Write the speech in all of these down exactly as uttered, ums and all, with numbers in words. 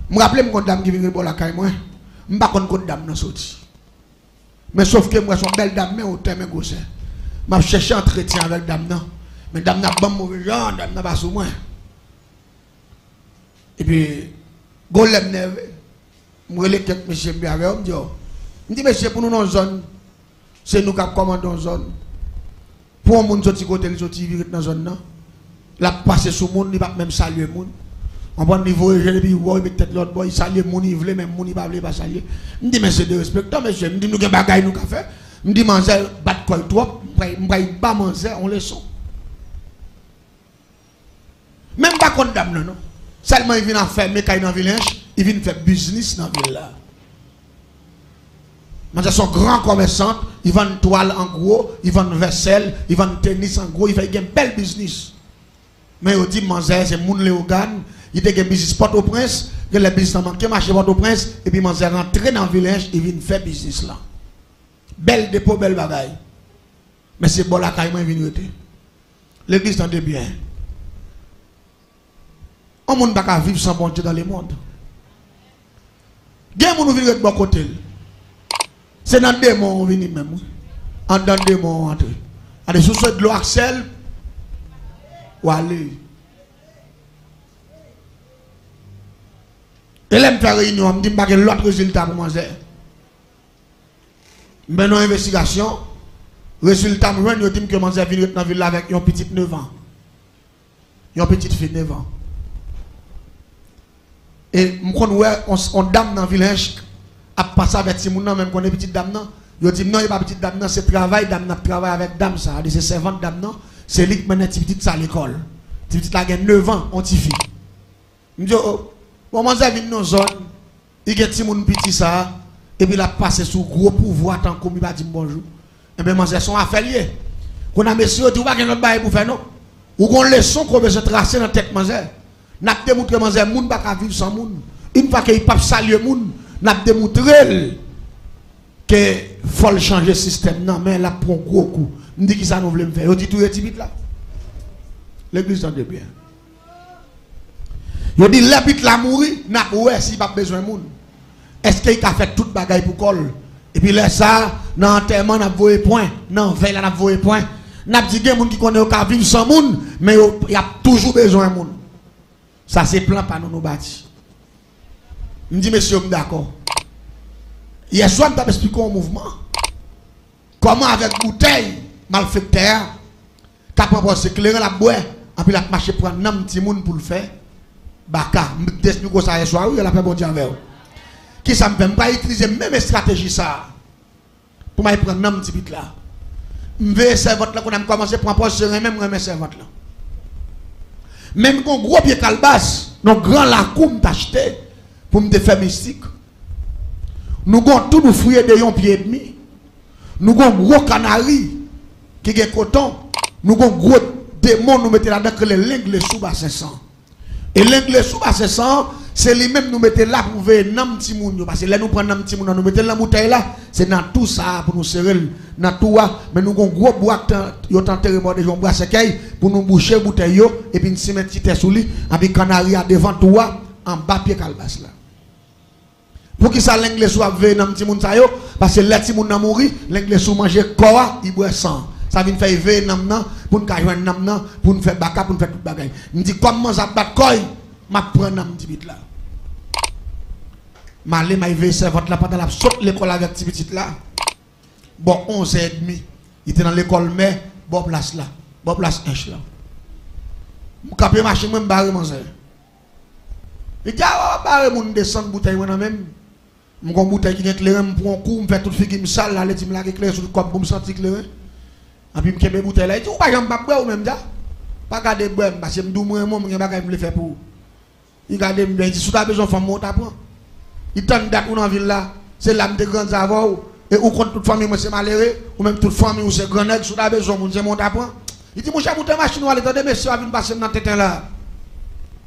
M raple m gon dam ki vin ret bò lakay mwen. M pa konn kot dam nan soti. Men sof ke m wè se yon bèl dam, men wotè, men gwosè. M ap chèche antretyen avèk dam nan. Men dam nan ap ban m move jan, dam nan pa sou mwen. Epi, gon lè m nève, m rele kèk mesye m byen avè yo, m di yo, m di, "Mesye, pou nou nan yon zòn, se nou k ap kòmande yon zòn. Pou yon moun soti kote l soti, vin ret nan zòn nan, l ap pase sou moun, li p ap menm salye moun. Konprann, li voye je l epi li wè w, li met tèt lòt bò, li salye moun li vle, menm moun li pa vle, li pa salye." M di, "Men se derespektan, mesye." M di, "Nou gen bagay nou ka fè." M di, "Manzè bat kò l twòp, m pral, m pral ba manzè yon leson." Men m pa konn dam nan, non. Sèlman li vin ap fèmen kay nan Villench, li vin fè biznis nan vil la. Manzè se yon gran kòmèsant, li vann twal an gwo, li vann vèsèl, li vann tenis an gwo, li fè, li gen bèl biznis. Men yo di m manzè se moun Leyogàn, li te gen biznis Pòtoprens, genlè biznis lan manke mache Pòtoprens, epi manzè rantre nan Villench, li vin fè biznis lan. Bèl depo, bèl bagay. Men se bò lakay mwen vin rete. Legliz, tande byen. Yon moun pa ka viv san Bondye dans le monde. Gen moun ou vin ret bò kote l. Se nan demon ou vini menm, wi. Anndan demon ou antre. Gade, si w sot dlo ak sèl, w ale. E lè m fè reyinyon an, m di m pa gen lòt rezilta pou manzè. M mennen yon envestigasyon. Rezilta m jwenn, yo di m ke manzè vin ret nan vil la avèk yon pitit nèf an. Yon pitit fi nèf an. E m konn wè yon, yon dam nan Villench ap pase avèk timoun nan, men m konnen pitit dam nan. Yo di m non, e pa pitit dam nan, se travay dam nan ap travay avèk dam sa a, se sèvant dam nan, se li k mennen ti pitit sa lekòl. Ti pitit la gen nèf an, yon tifi. M di yo, "O, bon, manzè vin nan zòn, li gen timoun piti sa a, epi l ap pase sou gwo pouvwa tankou m, li pa di m bonjou." Enben, manzè, se yon afè l ye. Kounye a, mesye yo di, "Ou pa gen lòt bagay pou fè, non. Ou gon leson ke w bezwen trase nan tèt manzè. N ap demoutre manzè, moun pa ka viv san moun. Yon fwa ke li p ap salye moun, n ap demoutre l ke fò l chanje sistèm nan, men l ap pran gwo kou." M di, "Kisa nou vle m fè?" Yo di, "Touye ti pit la." Legliz, tande byen. Yo di, "Lè pit la mouri, n ap wè si l p ap bezwen moun. Èske li ka fè tout bagay pou kò l?" Epi lè sa a, nan antèman, n ap voye pwen. Nan vèy la, n ap voye pwen. N ap di, "Gen moun ki konnen yo ka viv san moun, men yo, y ap toujou bezwen moun." Sa se plan pa nou nou bati. M di, "Mesye, m dakò." Yèswa, m t ap esplike yon mouvman. Kòman avèk boutèy malfektè a ka pran pòz se kleren l ap bwè, anpi l ap mache pran nanm timoun pou l fè baka. M te esplike w sa yèswa, wi, lapè Bondye avè w. Kisa m fè? M pral itilize menm estrateji sa a pou m al pran nanm ti pit la. M veye sèvant lan, kounye a m kòmanse pran pòz se renmen m renmen sèvant lan. Men m gon gwo pye kalbas nan gran lakou m t achte pou m te fè mistik. Nou gon tou nou fouye de yon pye edmi. Nou gon gwo kanari ki gen koton. Nou gon gwo demon nou mete ladan k rele lenglesou basen san. E lenglesou basen san an, se li menm nou mete la pou veye nanm timoun yo. Paske lè nou pran nanm timoun nan, nou mete l nan boutèy la, se nan tou sa a pou nou sere l nan tou a. Men nou gon gwo bwa k tan, yo t antere mò deja, yon bwa sèkèy, pou nou bouche boutèy yo, epi n simen ti tè sou li, anpi kanari a devan tou a, anba pye kalbas la. Poukisa lenglesou ap veye nanm timoun sa yo? Paske lè timoun nan mouri, lenglesou manje kò a, li bwè san an. Sa vin fè l veye nanm nan, pou n ka jwenn nanm nan, pou n fè baka, pou n fè tout bagay. M di, kòm manzè ap bat kò l, m ap pran nanm ti pit la. M ale, m al veye sèvant la pandan l ap sot lekòl avèk ti pitit la. Bò onz è edmi, li te nan lekòl mè, bò plas la, bò plas Ench la. M kanpe machin mwen, m bare manzè. Li di, "A, w ap bare moun, desann boutèy mwen nan men m." M gon boutèy ki gen kleren, m pran yon kou, m fè tout figi m sal, l ale di m lage kleren sou tout kò m pou m santi kleren. Anpi m kenbe boutèy la, li di, "Ou pa janm p ap bwè ou menm, dja? Pa gade bwè m, paske m di w m renmen w, m gen bagay m vle fè pou ou." Li gade m byen, li di, "Si w ta bezwen fanm mwen, ou ta pran. Li tann dat ou nan vil la, se la m te grandi avè w, e ou konn tout fanmi mwen se malere, ou menm tout fanmi w se gran nèg, si w ta bezwen moun, se mwen w ta pran." Li di, "Monchè, moute machin ou ale, tande mesye a vin pase m nan tenten la."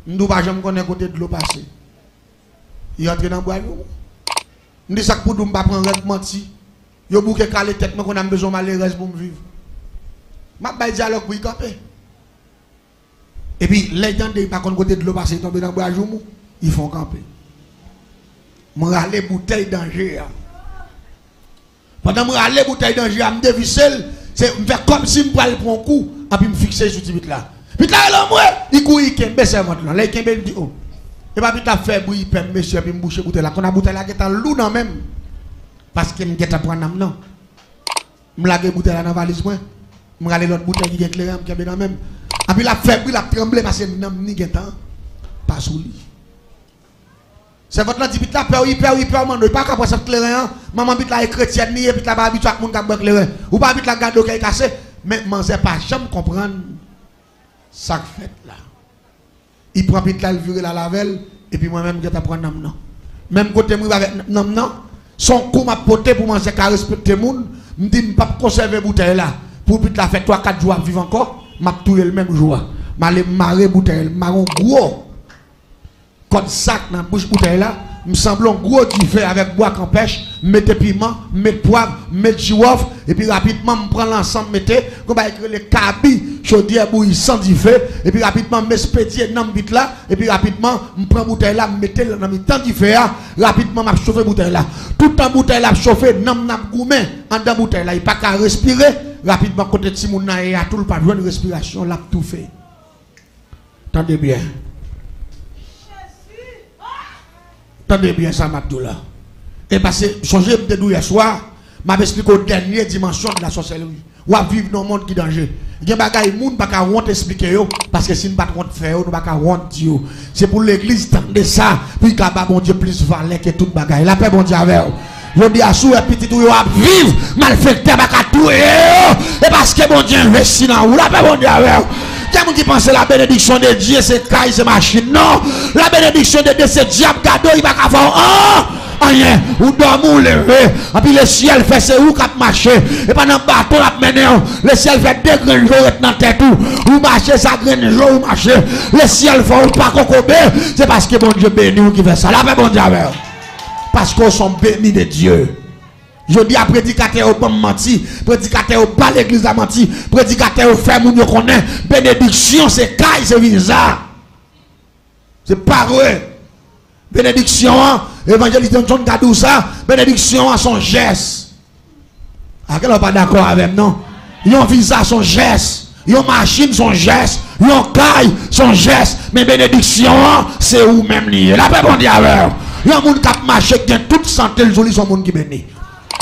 M di, "W pa janm konnen kote dlo pase." Li antre nan bwa nou. M di, "Sa k pou di w m pa pran règ manti? Yo bouke kale tèt mwen, kounye a m bezwen malerèz pou m viv." M ap bay dyalòg pou li kanpe. Epi, lè l tande li pa konn kote dlo pase, li tonbe nan bwa joumou, li fè yon kanpe. M rale boutèy danje a. Pandan m rale boutèy danje a, m devise l, se, m fè kòmsi m pral pran yon kou, anpi m fikse l sou ti pit la. Pit la rele anmwe, li kouri kenbe sèvant lan. Lè li kenbe, m di, o. Epa pit la ap fè bri, pè m, mesye, epi m bouche boutèy la. Kounye a boutèy la gentan lou nan men m. Paske m gentan pran nanm nan. M lage boutèy la nan valiz mwen. M rale lòt boutèy ki gen kleren an, m kenbe nan men m. Anpi l ap fè bri, l ap tranble, paske nanm ni gentan pa sou li. Sèvant lan di pit la, pè w, pè w, pè w, manno, li pa ka pran sant kleren an. Manman pit la e kretyèn li ye, pit la pa abitye ak moun k ap bwè kleren. Ou pa pit la gade w kè l kase, men manzè pa janm konprann sa k fèt la. Li pran pit la, l vire l al avè l, epi mwen menm m gentan pran nanm nan. Menm kote m rive avèk nanm nan, se yon kou m ap pote pou manzè ka respekte moun. M di m p ap konsève boutèy la. Pou pit la fè twa kat jou ap viv ankò, m ap touye l menm jou a. M ale m mare boutèy, m mare yon gwo kòd sak nan bouch boutèy la, m sanble yon gwo dife avèk bwa kanpèch, m mete piman, m met pwav, m met jiwòf, epi rapidman m pran lansan m mete, gon bagay ki rele kabi, chodyè bouyisan dife, epi rapidman m espedye nanm pit la, epi rapidman m pran boutèy la, m mete l nan mitan dife a, rapidman m ap chofe boutèy la. Toutan boutèy la ap chofe, nanm nan ap goumen anndan boutèy la, li pa ka respire, rapidman kote timoun nan ye a tou, l p ap jwenn respirasyon, l ap toufe. Tande byen. Tande byen sa m ap di w la. E pase, sonje m te di w yèswa, m ap esplike w dènye dimansyon de la sòsèlri. W ap viv nan yon mond ki danje. Gen bagay moun pa ka wont esplike yo, paske si n pa t wont fè yo, nou pa ka wont di yo. Se pou legliz tande sa, pou l ka ba Bondye plis valè ke tout bagay. Lapè Bondye avè w. Jodi a, si w wè pitit ou yo ap viv, malfektè pa ka touye yo. E paske Bondye envesti nan ou. Lapè Bondye avè w. Gen moun ki panse la bénédiction de Dieu se kay, se machin. Non. La bénédiction de Dieu se dyab gade w, li pa ka fè w an, anyen. Ou dòmi, ou leve. Anpi lesyèl fè se ou k ap mache. E pa nan baton l ap mennen w. Lesyèl fè de grenn je w ret nan tèt ou. Ou mache, sa grenn je ou mache. Lesyèl fè w pa kokobe. Se paske Bondye beni w ki fè sa. Lapè Bondye avè w. Paske w se yon beni de Dye. Jodi a, predikatè yo ban m manti, predikatè yo ba legliz la manti, predikatè yo fè moun yo konnen benediksyon se kay, se viza. Se pa vre. Benediksyon an, evanjelis Johnson ka di w sa, benediksyon an se yon jès. A, kèlè w pa dakò avè m, non? Yon viza se yon jès. Yon machin se yon jès. Yon kay se yon jès. Men benediksyon an, se ou menm li ye. Lapè Bondye avè w. Yon moun k ap mache, k gen tout sante l sou li, se yon moun ki beni.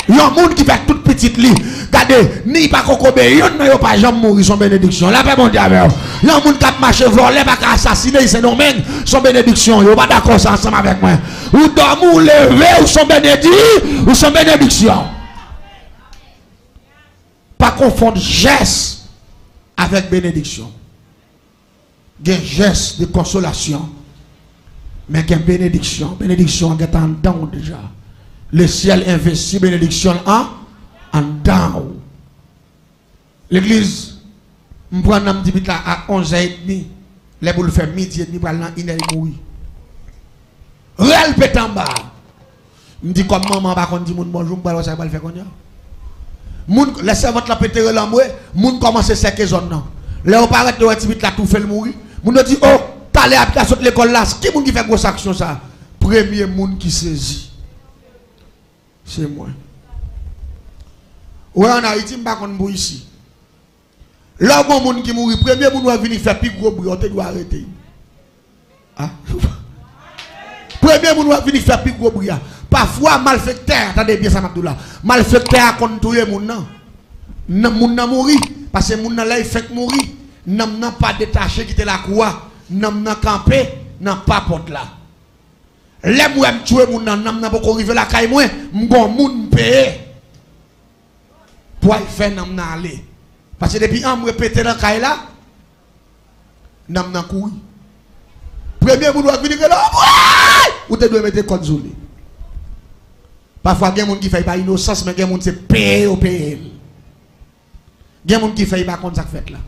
Yon moun ki fè tout pitit li. Gade, ni pa kokobe, yonn nan yo pa janm mouri, se yon benediksyon. Lapè Bondye avè w. Yon moun k ap mache, vòlè pa ka asasine l, Sendomeng, se yon benediksyon. Yo pa dakò sa ansanm avèk mwen. Ou dòmi, ou leve, ou se yon benedi, ou se yon benediksyon. Pa konfonn jès avèk benediksyon. Gen jès de konsolasyon, men gen benediksyon. Benediksyon an gentan anndan w deja. Lesyèl envesti benediksyon l an anndan w. Legliz, m pran nanm ti pit la a onz è edmi. Lè pou l fè midi edmi, pral nan inè, li mouri. Rèl pete anba. M di kòm manman an pa konn di moun bonjou, m pral wè sa l pral fè kounye a. Moun, lè sèvant lan pete rèl anmwe, moun kòmanse sèke zòn nan. Lè yo parèt, yo wè ti pit la toufe, l mouri. Moun yo di, o, talè a pit la sot lekòl la, ki moun ki fè gwòs aksyon sa a? Premye moun ki sezi, se mwen. Ou wè, ann Ayiti, m pa konn pou isi. Lè w gen yon moun ki mouri, premye moun w ap vini fè pi gwo bri a, ou te dwe arete l. A. Premye moun w ap vini fè pi gwo bri a. Pafwa, malfektè a, tande byen sa m ap di w la, malfektè a konn touye moun nan. Nan, moun nan mouri, paske moun nan, lè l fenk mouri, nanm nan pa detache kite lakou a, nanm nan kanpe nan pa pòt la. Lè m wè m tchwe moun nan, nanm nan poko rive lakay mwen, m gon moun m peye pou al fè nanm nan ale. Paske depi anmwe pete nan kay la, nanm nan kouri. Premye moun w ap vini rele, anmwe! Ou te dwe mete kòd sou li. Pafwa, gen moun ki fè l pa inosans, men gen moun se peye yo peye l. Gen moun ki fè l pa konn sa k fèt la.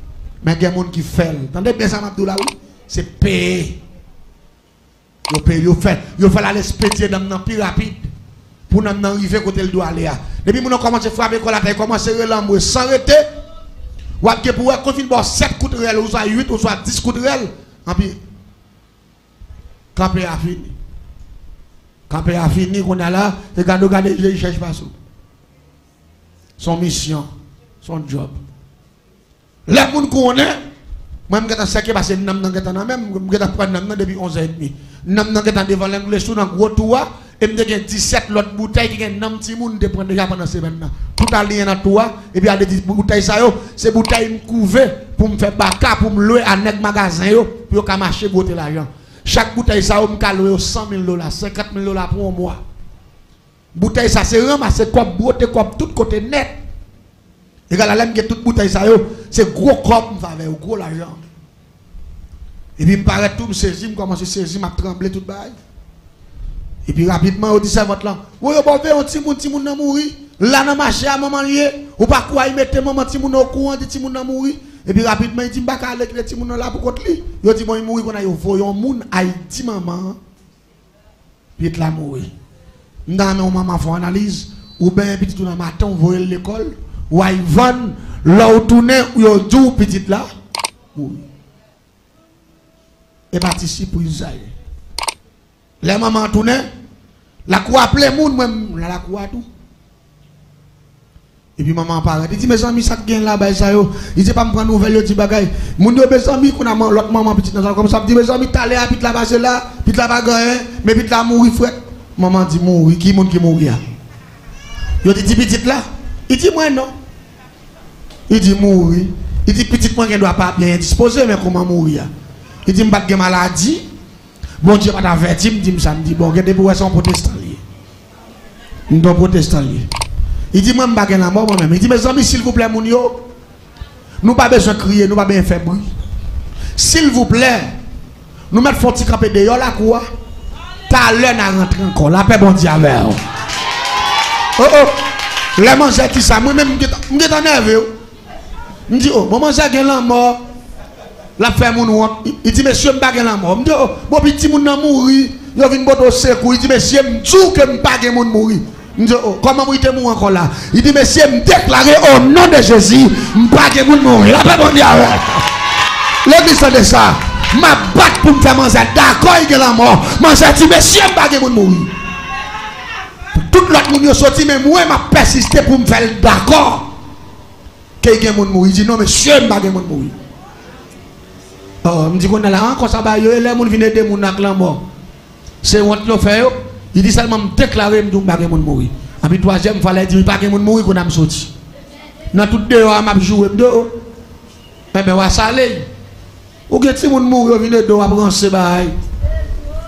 Men gen moun ki fè l. Tande byen sa m ap di w la, wi. Se peye. Yo peye, yo fè, yo fè l al espedye nanm nan pi rapid pou nanm nan rive kote l dwe ale a. Depi moun nan kòmanse frape kò l atè, kòmanse rele anmwe san rete, w ap gen pou wè, kou fin ba w sèt kout rèl, oswa uit, oswa dis kout rèl, anpi kanpe a fini. Kanpe a fini, kounye a la, se gade w gade je, li chèche pase w. Se yon misyon, se yon djòb. Lè moun konnen, mwen m gentan sèke paske nanm nan gentan nan men m, m gentan pran nanm nan depi onz è edmi. Nanm nan gentan devan lengle sou nan gwo tou a, e m te gen disèt lòt boutèy ki gen nanm timoun m te pran deja pandan semèn nan. Tout aliyen nan tou a, epi al de di boutèy sa yo, se boutèy m kouve pou m fè baka, pou m lwe a nèg magazen yo, pou yo ka mache bwote lajan. Chak boutèy sa yo, m ka lwe yo san mil dola, senkant mil dola pou yon mwa. Boutèy sa, se ranmase kòb, bwote kòb tout kote nèt. Egal a lè m gen tout boutèy sa yo, se gwo kòb m fè avè yo, gwo lajan. Epi m parèt tou, m sezi, m kòmanse sezi, m ap tranble tout bagay. Epi rapidman, yo di sèvant lan, "Woy, yo ba w veye yon timoun, timoun nan mouri. La nan mache a, manman l ye. Ou pa kwè, mete manman timoun nan okouran, di timoun nan mouri." Epi rapidman, li di, "M pa ka ale kite timoun nan la pou kont li." Yo di, "Bon, li mouri kounye a." Yo voye yon moun al di manman an. Pitit la mouri. M ta renmen yon manman fè yon analiz. Ou benyen pitit ou nan maten, ou voye l lekòl, ou al vann, lè w tounen, ou yo di w pitit la mouri. E pa ti sipriz sa ye. Lè manman an tounen, lakou a plen moun, mwen m nan lakou a tou. Epi manman an parèt. Li di, "Mezanmi, sa k gen la, bay sa yo?" Li di, "Epa m pran nouvèl, yo di bagay." Moun yo, mezanmi, kounye a man-, lòt manman pitit nan sa kòmsi ap di, "Mezanmi, talè a pitit la pase la, pitit la pa gen anyen, men pitit la mouri frèt." Manman di, "Mouri? Ki moun ki mouri a?" Yo di, "Di pitit la." Li di, "Mwen non." Li di, "Mouri." Li di, "Pitit mwen gen dwa pa byen endispoze, men kouman mouri a?" Li di, "M pa t gen maladi." Bondye pa t avèti m, di m sa, m di, "Bon, gen depi w wè se yon pwotestan li ye." M di, "Yon pwotestan li ye." Li di, "Mwen, m pa gen lanmò, mwen menm." Li di, "Mezanmi, silvouplè, moun yo, nou pa bezwen kriye, nou pa bezwen fè bri. Silvouplè, nou mèt fè yon ti kanpe deyò lakou a. Talè n a rantre ankò. Lapè Bondye avè w." Oh, oh. Lè manzè di sa, mwen menm, m gentan, m gentan nève, wi. M di, "Oh, bon, manzè gen lanmò. L ap fè moun wont." Li, li di, "Mesye, m pa gen lanmò." M di, "Oh, bon, pi timoun nan mouri. Yo vin pote w sekou." Li di, "Mesye, m di w ke m pa gen moun mouri." M di, "Oh, kòman moun te mouri ankò la?" Li di, "Mesye, m deklare o non de Jezi, m pa gen moun mouri." Lapè Bondye avè w. Legliz, tande sa. M ap bat pou m fè manzè dakò li gen lanmò. Manzè di, "Mesye, m pa gen moun mouri." Tout lòt moun yo soti, men mwen, m ap pèsiste pou m fè l dakò ke gen moun mouri. Li di, "Non, mesye, m pa gen moun mouri." Oh, m di, "Kounye a la, an, konsa bagay yo ye, lè moun vin ede moun ak lanmò, se wont yo fè yo?" Li di, "Sèlman m deklare, m di w m pa gen moun mouri." Anpi twazyèm fwa, lè li di m pa gen moun mouri, kounye a m soti. Nan tout deyò a, m ap joure, m di, "Oh, oh." Enben, w a sale. Ou gen timoun mouri, yo vin ede w, w ap ranse bagay.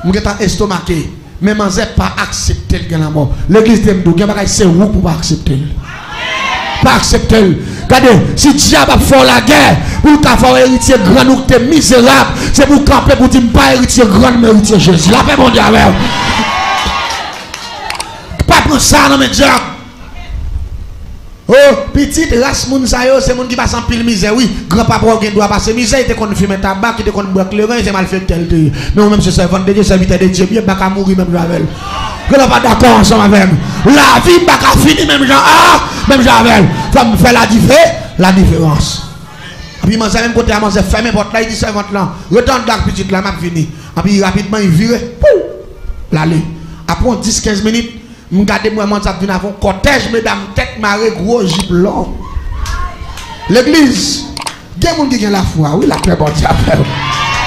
M gentan estomake. Men manzè pa aksepte l gen lanmò. Legliz, te m di w, gen bagay se ou pou pa aksepte l. Pa aksepte l. Gade, si dyab ap fè w lagè, pou l ka fè w eritye grann ou ki te mizerab, se pou w kanpe pou w di, "M pa eritye grann, m eritye Jezi." Lapè Bondye avè w. Pa pran sa nan men dyab. Oh, pitit, ras moun sa yo, se moun ki pase anpil mizè, wi. Granpapa w gen dwa pase mizè, li te konn fimen tabak, li te konn bwè kleren, se malfektè l te ye. Men ou menm se sèvant de Dye, sèvitè de Dye, byen, m pa ka mouri menm jan avè l. Ke lè w pa dakò ansanm avè m. Lavi m pa ka fini menm jan, ah, menm jan avè l. Fò m fè ladife-, ladiferans. Epi manzè menm kote a, manzè fèmen pòt la, li di sèvant lan, "Rete anndan ak pitit la, m ap vini." Epi rapidman, li vire, pou l ale. Apre yon dis kenz minit, M gade, m wè manzè ap vin avè yon kòtèj medam tèt mare, gwo jip long. Legliz, gen moun ki gen lafwa, wi, lapè Bondye avè w.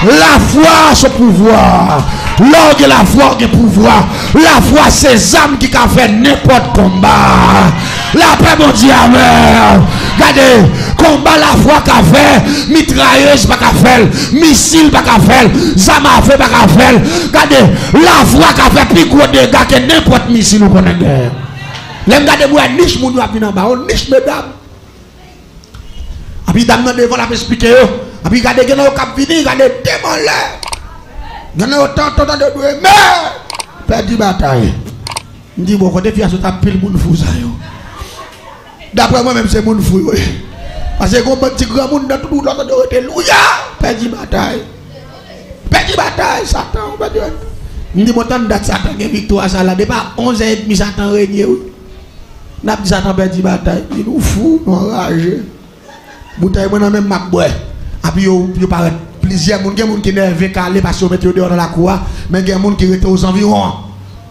Lafwa se pouvwa. Lè w gen lafwa, w gen pouvwa. Lafwa se zam ki ka fè nenpòt konba. Lapè Bondye avè w. Gade, konba lafwa ka fè, mitrayèz pa ka fè l, misil pa ka fè l, zam afe pa ka fè l. Gade, lafwa ka fè pi gwo dega ke nenpòt misil ou konnen genyen. Lè m gade m wè nich moun yo ap vin anba, yon nich medam. Epi dam nan devan l ap esplike yo. Epi gade gen nan yo k ap vini, gade demen lè. Gen nan yo tann, tann, tann, dwe men pèdi batay. M di, "Bon, kote fi a sot ap pil moun fou sa yo?" Daprè mwen menm, se moun fou yo ye. Paske gon bann ti granmoun nan tout wout la, tande yo rete louya, pèdi batay. Pèdi batay, Satan, ou pèdi batay. M di, "Bon, tann dat Satan gen viktwa sa la, depi a onz è edmi Satan renye, wi." N ap di Satan pèdi batay, di nou fou, nou anraje. Boutèy mwen nan men m, m ap bwè. Epi yo, yo parèt plizyè moun, gen moun ki nève, kale, paske yo mete yo deyò nan lakou a, men gen moun ki rete ozanviwon an.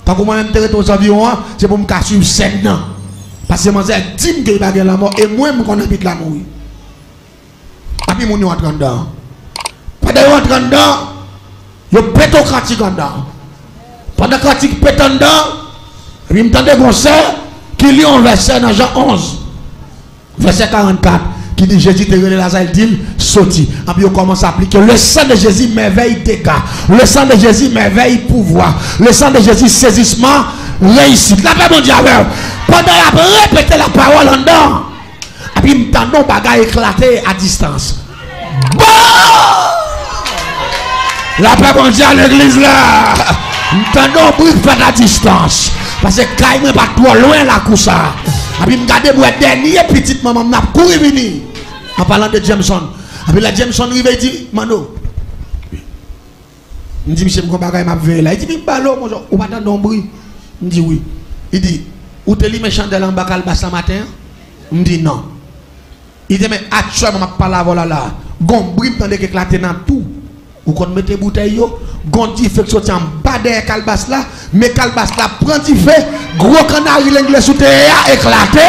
Tankou mwen menm te rete ozaviwon an, se pou m ka swiv sèn nan. Paske manzè di m ke li pa gen lanmò, e mwen m konnen pit la mouri. Epi moun yo antre anndan. Pandan yo antre anndan, yo pete yon kantik anndan. Pandan kantik pete anndan, epi m tande gon sè ki li yon vèsè nan Jan onz, vèsè karannkat, ki di Jezi te rele Laza, li di l, "Soti." Epi yo kòmanse aplike, "Le sang de Jésus, merveille, dégâts. Le sang de Jésus, merveille, pouvoir. Le sang de Jésus, saisissement, réussite." Lapè Bondye avè w. Pandan y ap repete lapawòl anndan, epi m tande yon bagay eklate a distans. Bon! Lapè Bondye a legliz la. M tande yon bri k fèt a distans. Paske kay mwen pa t twò lwen lakou sa. Epi m gade m wè dènye pitit manman m nan ap kouri vini. An palan de Jameson. Epi lè Jameson rive, li di, "Mano." M di, "Misye, m gon bagay m ap veye la." Li di, "Vin m pale w, monchè, ou pa tande yon bri?" M di, "Wi." Li di, "Ou te limen chandèl anba kalbas la maten an?" M di, "Non." Li di, "Men aktyèlman m ap pale avè w la la, gon bri m tande k eklate nan tou. Ou konn mete boutèy yo, gon dife k soti anba dèyè kalbas la, men kalbas la pran dife, gwo kannari lenglesou te ye a eklate."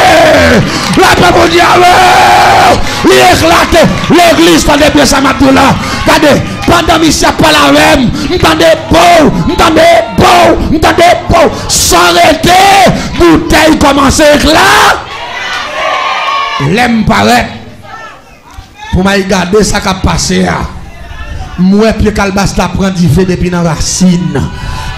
Lapè Bondye avè w! Li eklate! Legliz, tande byen sa m ap di w la. Gade, pandan misye ap pale avè m, m tande pow, m tande pow, m tande pow. San rete, boutèy kòmanse eklate. Lè m parèt, pou m al gade sa k ap pase a, m wè pye kalbas la pran dife depi nan rasin.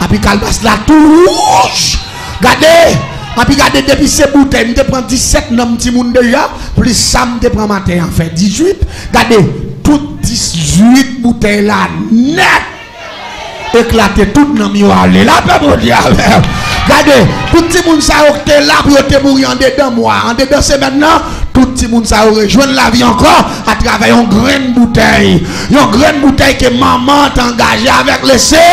Epi kalbas la tou wouj. Gade! Epi gade, depi se boutèy, m te pran disèt nanm timoun deja, plis sa m te pran maten an, fè dizuit. Gade, tout dizuit boutèy la nèt eklate, tout nanm yo ale. Lapè Bondye avè w. Gade, tout timoun sa yo k te la pou yo te mouri andedan mwa, andedan semèn nan, tout timoun sa yo rejwenn lavi ankò atravè yon grenn boutèy. Yon grenn boutèy ke manman an te angaje avèk lese,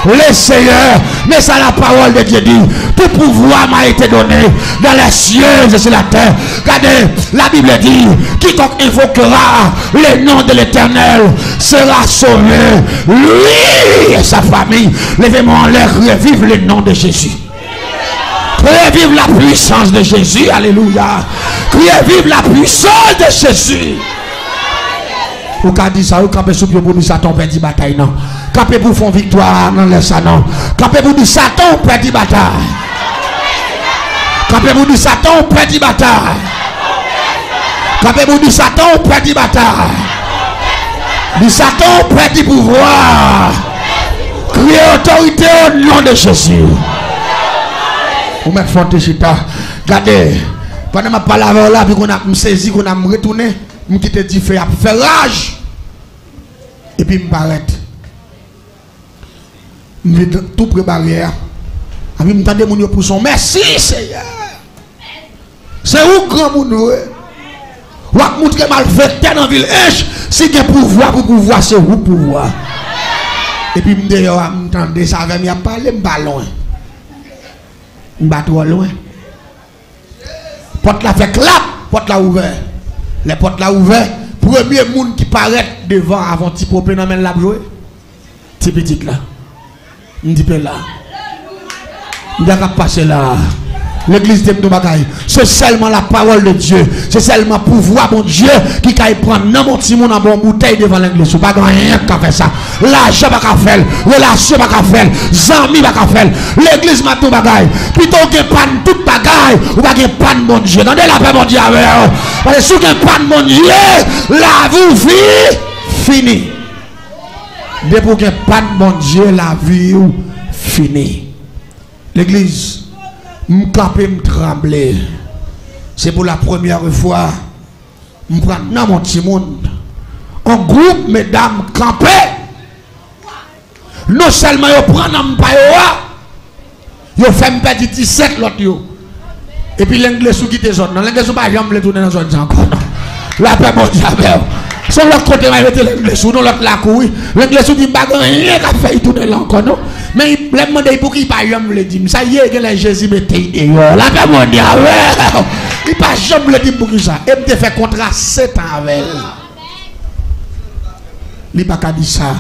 le Seyè. Men sa la parole de Dieu dit, tout pouvoir m'a été donné dans les cieux et sur la terre. Gade, la Bible dit, quiconque invoquera le nom de l'Éternel sera sauvé. Lui et sa famille. Leve men w anlè, kriye viv le nom de Jésus. Kriye viv la puissance de Jésus. Alelouya. Kriye viv la puissance de Jésus. Ou ka di sa, ou kanpe sou pye w pou di Satan ou pèdi batay nan. Kanpe pou fè yon viktwa nan lè sa non. Kanpe pou di Satan ou pèdi batay. Kanpe pou di Satan ou pèdi batay. Kanpe pou di Satan ou pèdi batay. Di Satan ou pèdi pouvwa. Kriye otorite o non de Jezi. Ou mèt fè yon ti chita. Gade, pandan m ap pale avè w la, epi kounye a m sezi, kounye a m retounen, m kite dife ap fè raj. Epi m parèt. M vin tou pre baryè a. Epi m tande moun yo pouse yon mèsi, Seyè. Se ou k granmoun vre. W ap moutre malfektè nan vil Ench, si gen pouvwa pou pouvwa, se ou k pouvwa. Epi m deyò a, m tande sa avè m y ap pale, m pa lwen. M pa twò lwen. Pòt la fè klap, pòt la ouvè. Lè pòt la ouvè, premye moun ki parèt devan avè yon ti pope nan men l l ap jwe. Ti pitit la. M di pe la. M di a k ap pase la. Legliz, di m yon bagay. Se sèlman la parole de Dieu, se sèlman pouvwa Bondye ki kay pran nanm yon timoun anba yon boutèy devan legliz. Ou pa gen anyen k ka fè sa. Lajan pa ka fè l. Relasyon pa ka fè l. Zanmi pa ka fè l. Legliz, m ap di w bagay. Pito w gen pann tout bagay, ou pa gen pann Bondye. Tande, lapè Bondye avè w. Paske si w gen pann Bondye, lavi w fi, fini. Depi w gen pann Bondye, lavi w fini. Legliz, m kanpe, m tranble. Se pou la premyè fwa. M pran nanm yon timoun. Yon gwoup medam kanpe. Non sèlman yo pran nanm pa yo a, yo fè m pèdi disèt lòt yo. Epi Lenglesou kite zòn nan. Lenglesou pa janm vle tounen nan zòn sa ankò non. Lapè Bondye avè w. Se yon lòt kote m al mete Lenglesou, nan lòt lakou wi. Lenglesou di m pa gen anyen k ap fè l tounen la ankò non. Men lè m mande l poukisa li pa janm vle di m sa, ye genlè Jezi mete l deyò. Lapè Bondye avè w. Li pa janm vle di m poukisa. E m te fè kontra sèt an avè l. Li pa ka di sa.